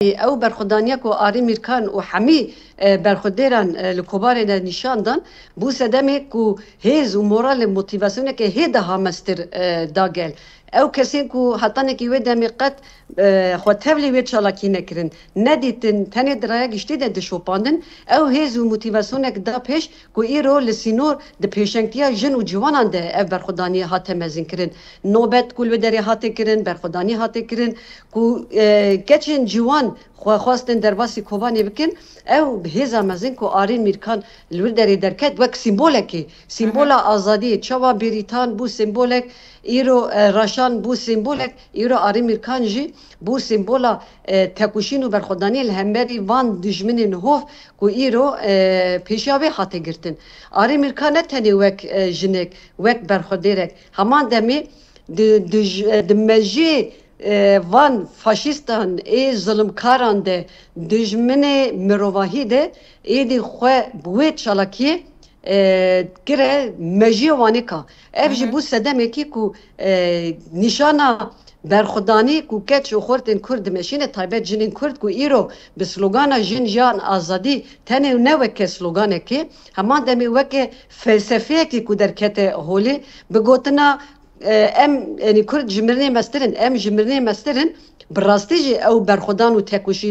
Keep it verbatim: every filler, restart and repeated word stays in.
Ew berxwedaniya ku Arî Mîrkan û hemî, e, berxwedêran, e, li Kobanê de nîşan dan, bû sedemê ku hêz û moral û motivasyoneke hê daha mestir, e, da gel. Ew kesên ku hetanekî wê demê qet, e, xwe tevlî wê çalakî nekirin, nedîtin, tenê di raya giştî de dişopandin, ew hêz û motivasyonek da pêş ku îro li sînor di pêşengtiya jin û ciwanan de ev berxwedaniyê hate mezinkirin. Nobet ku li wê derê hate kirin, berxwedanî hate kirin, ku, e, keçên ciwan xwe xwestin derbasî Kobanê bikin, ew hêza mezin ku Arîn Mîrkan li wir derê derket wek sîmbolekê, sîmbola azadiyê, çawa Bêrîtan bû sîmbolek, îro, e, Raşan bû sîmbolek, îro Arîn Mîrkan jî bû sîmbola, e, tekoşîn û berxwedaniyê li hemberî van dijminên hov ku îro, e, pêşiya wê hate girtin. Arîn Mîrkan ne tenê wek, e, jinek, wek berxwedêrek, heman demê di, di, di mejiyê, e, van faşîstan ê zilimkaran de, dijminê mirovahî de êdî xwe bi wê çalakiyê, e, kire mejiyê wanê ka. Ev jî bû sedemekî ku, e, nîşana berxwedanî ku keç û xortên Kurd dimeşîne, taybet jinên Kurd ku îro bi slogana Jin, Jiyan, Azadî tenê ne weke sloganekê, heman demê weke felsefeyekî ku derkete holê, bi gotina, e, em, yanî Kurd ji mirinê mestir in, em ji mirinê mestir in, bi rastî jî ew berxwedan û tekoşîn